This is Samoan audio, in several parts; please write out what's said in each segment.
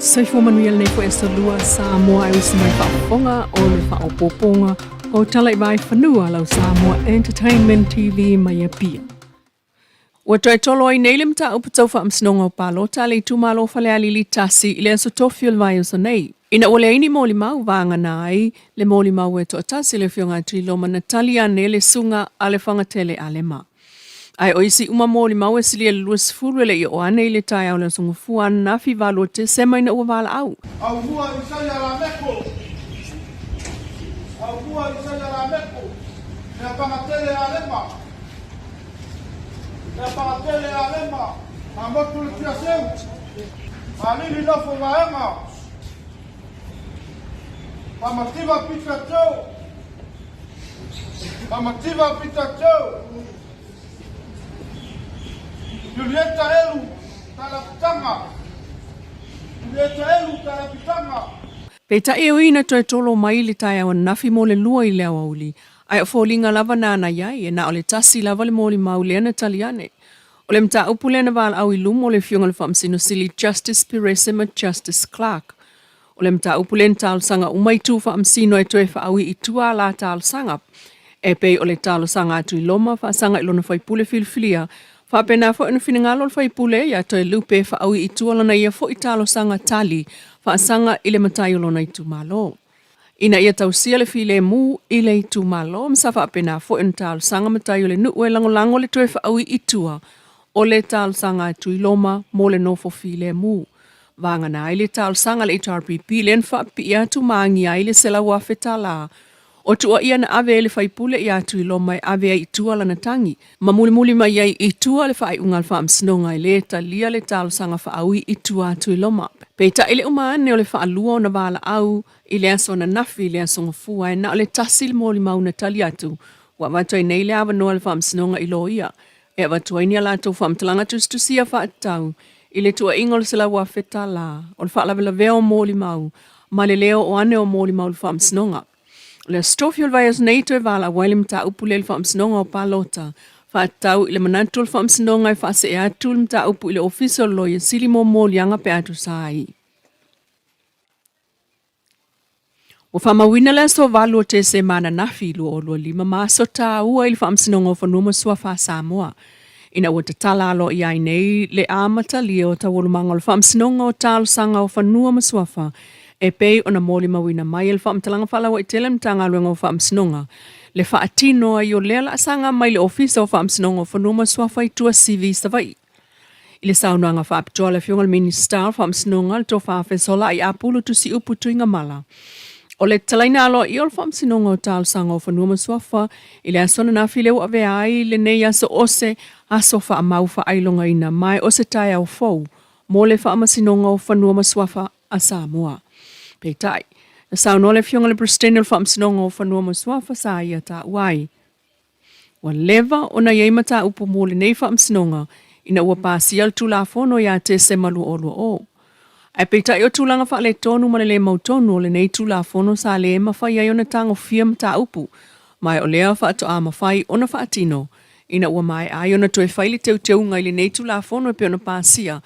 Soifua manuia lenei foi aso lua Samoa e usi mai faafofoga o le faaopoopoga o Tala i Vaefanua lau Samoa Entertainment TV mai Apia. Ua toe tolo ai nei le mataupu tau faamasinoga o palota a le itumalo o Falealili 1 i le aso tofi o le vaiaso nei. Ina ua leai ni molimau, vagana ai le molimau e toatasi le Afioga ia Tuiloma na tali ane le suga a Lefagatele Alema. Ae o isi uma molimau e silia i le 20 e le i oo ane i le taeao o le Aso Gafua ananafi 8 o Tesema ina ua valaau. Aumua Isaia Lameko Aumua Isaia Lameko Mea pagatele Alema Mea pagatele Alema Mamotu le Tiaseu Malili Nofo Vaega Famativa Peter Joe Famativa Peter Joe Julieta Elu Talapitaga Julieta Elu Talapitaga. Peitai e ui ina toe tolo mai le taeao ananafi mo le lua i le aoauli, ae o foliga lava na ana i ai, e na o le tasi lava le molimau lea na tali ane. O le mataupu lea na valaau i luma o le Afioga i le Faamasino Sili Justice Perese ma Justice Clarke. O le mataupu lea na talosaga uma itu faamasino e toe faaui i tua a la talosaga. E pei o le talosaga a Tuiloma faasaga i lona faipule filifilia, faapena foi ona finagalo le faipule ia Toelupe e faaui i tua lana ia foi talosaga tali faasaga i le matai o lona itumalo. Ina ia tausia le filemu i le itumalo ma sa faapena foi ona talosaga matai o le nuu e lagolago le toe faaui i tua o le talosaga a Tuiloma mo le nofo filemu. Vagana ai le talosaga a le HRPP lea na faapipii atu ma agia ai le $100,000 o tuuaia na ave e le faipule ia Tuiloma e ave ai i tua lana tagi, ma mulimuli mai ai i tua le faaiuga a le Faamasinoga e le talia le talosaga faaui i tua a Tuiloma. Peitai le uma ane o le faalua ona valaau i le aso ananafi i le aso Gafua e na o le tasi le molimau na tali atu ua avatu ai nei le avanoa e le Faamasinoga i loia e avatu ai ni a latou faamatalaga tusitusia faatatau i le tuuaiga o le $100,000 o le faalavelavea o molimau ma le le oo ane o molimau i le Faamasinoga. O le Aso Tofi o le vaiaso nei toe valaau ai le mataupu lea i le Faamasinoga o Palota faatatau i le manatu o le Faamasinoga e faasee atu le mataupu i le Ofisa o le Loia Sili mo moliaga pe a tusa ai. Ua faamauina le aso 8 o Tesema ananafi 2025 ma aso taua i le Faamasinoga o Fanua ma Suafa a Samoa, ina ua tatala aloaia ai nei le amatalia o taualumaga o le Faamasinoga o Talosaga o Fanua ma Suafa e pei ona molimauina mai e le Faamatalaga Faalauaitele a le Matagaluega o Faamasinoga le faatino ai o lea laasaga mai le Ofisa o Faamasinoga o Fanua ma Suafa i Tuasivi i Savaii. I le saunoaga faapitoa a le Afioga i le Minisita o Faamasinoga, le Tofa Fesolai Apulu Tusiupu Tuigamala, o le tatalaina aloaia o le Faamasinoga o Talosaga o Fanua ma Suafa i le aso ananafi lea ua avea ai lenei aso o se aso faamau faailogaina ma o se taeao fou mo le Faamasinoga o Fanua ma Suafa a Samoa. Peitai, na saunoa le Afioga i le Peresetene o le Faamasinoga o Fanua ma Suafa sa ia taua ai Ua leva ona i ai mataupu mo lenei faamasinoga ina ua pasia le Tulafono ia Tesema 2020. Ae peitai o tulaga faaletonu ma le le mautonu o lenei Tulafono sa le mafai ai ona tagofia mataupu, ma o lea faatoa mafai ona faatino ina ua maea ai ona toe fai le teuteuga i lenei Tulafono e pei ona pasia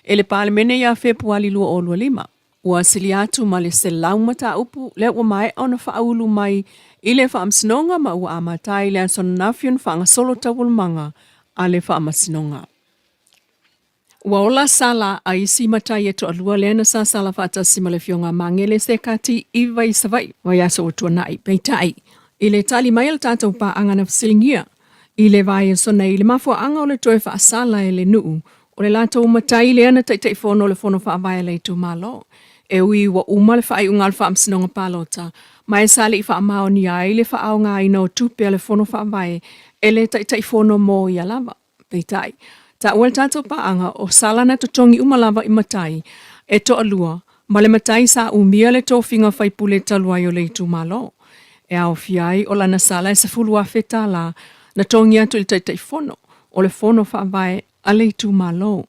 e le Palemene ia Fepuali 2025. Ua silia atu ma le 100 mataupu lea ua maea ona faaulu mai i le Faamasinoga ma ua amata ai le aso ananafi ona faagasolo taualumaga a le Faamasinoga. Ua ola sala a isi matai e toalua lea na sasala faatasi ma le Afioga a Magele Sekati i Vai Savaii vaiaso ua tuanai. Peitai, i le tali mai a le tatou paaga na fesiligia i le vaiaso nei le mafuaaga o le toe faasala e le nuu o le latou matai lea na Taitaifono o le Fono Faavae a le itumalo. E ui ua uma le faaiuga a le Faamasinoga Palota, ma e sa le i faamaonia ai le faaaogaina o tupe a le Fono Faavae e le Taitaifono mo ia lava. Peitai, taua le tatou paaga o sala na totogi uma lava i matai e toalua ma le matai sa umia le tofiga faipule talu ai o le itumalo. E aofia ai o lana sala e $10,000 na togi atu i le Taitaifono o le Fono Faavae a le itumalo.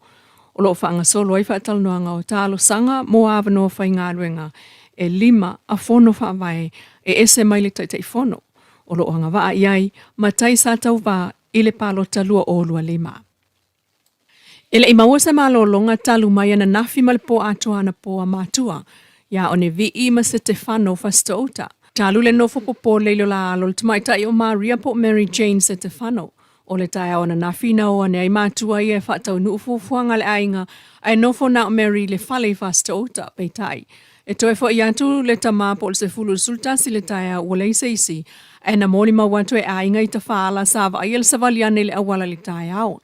O lo o faagasolo ai faatalanoaga o talosaga mo avanoa faigaluega e lima a Fono Faavae e ese mai le Taitaifono o lo o agavaa i ai matai sa tauva i le palota 2025. E le i maua se malologa talu mai ananafi ma le po atoa anapo a matua iā Onevii ma Setefano Fasitouta. Talu le nofo popole i lo la alo o le tamaitai o Maria po o Mary Jane Setefano. O le taeao ananafi na o ane ai matua ia e faataunuu fuafuaga a le aiga ae nofo na o Mary i le fale i Fasitouta. Peitai, e toe foi atu le tama po o le 10:11 i le taeao ua leai se isi ae na molimau atu e aiga i tafaala sa vaaia le savali ane i le auala i le taeao.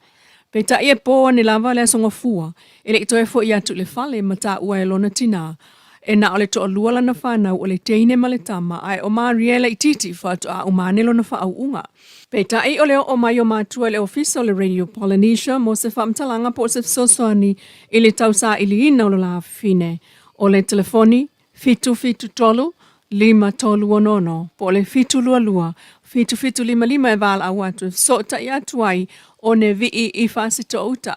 Peitai e po ane lava le Aso Gafua e le i toe foi atu i le fale ma taua e lona tinā e na o le toalua lana fanau o le teine ma le tama ae o Maria e laitiiti faatoa uma ane lona faauuga. Peitai o le oo mai o matua i le ofisa o le Radio Polynesia mo se faamatalaga po o se fesoasoani i le tausailiina o lo la afafine o le telefoni 773 5366 po o le 722 7755 e valaau atu e fesootai atu ai o Nevii i Fasitouta.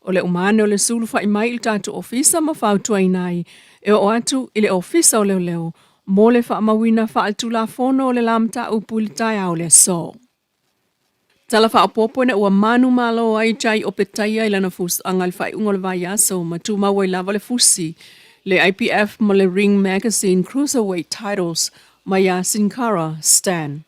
O le uma ane o le sulufai mai i le tatou ofisa ma fautuaina ai e oo atu i le Ofisa o Leoleo mo le faamauina faaletulafono o le la mataupu i le taeao o le aso. Tala faaopoopo ina ua manumalo ai Jai Opetaia i lana fusaga i le faaiuga o le vaiaso ma tumau ai lava le fusi, le IBF ma le Ring Magazine Cruiserweight Titles mai iā Sin Cara Stan.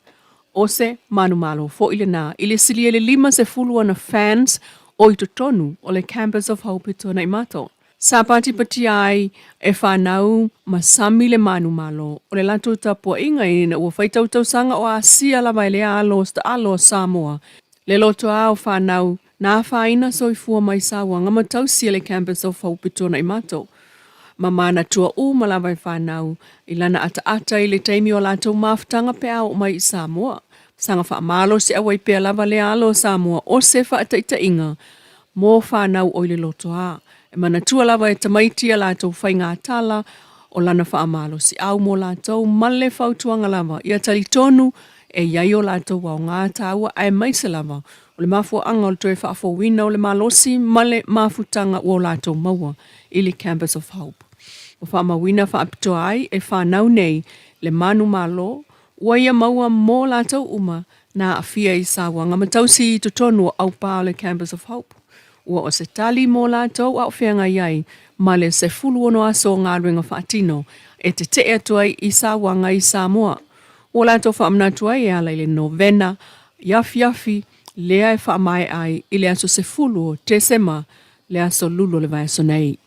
O se manumalo foi lena i le silia i le 50 ana fans o i totonu o le Campus of Hope i Tuanaimato. Sa patipatia ai e whanau ma Sami le manumalo o le latou tapuaiga ina ua faitau tausaga o Asia lava e le alo alo o Samoa le lotoa o whanau na afaina soifua mai sauaga ma tausi e le Campus of Hope i Tuanaimato. Ma manatua uma lava e whanau i lana ataata i le taimi o latou mafutaga pe a oo mai i Samoa. Saga faamalosi ai pea lava le alo o Samoa o se faataitaiga mo whanau o i le lotoa. E manatua lava e tamaiti a latou faiga tala o lana faamalosiau mo latou ma le fautuaga lava ia talitonu e i ai o latou aoga taua aemaise lava o le mafuaaga o le toe faafouina o le malosi ma le mafutaga ua o latou maua i le Campus of Hope. Ua faamauina faapitoa ai e whanau nei le manumalo ua ia maua mo latou uma na aafia i sauaga ma tausi i totonu o aupā o le Campus of Hope. Ua o se tali mo latou a o feagai ai ma le 16 aso o galuega faatino e tetee atu ai i sauaga i Samoa. Ua latou faamanatu ai e ala i le novena i afiafi lea e faamaea ai i le aso 10 o Tesema le aso Lulu o le vaiaso nei.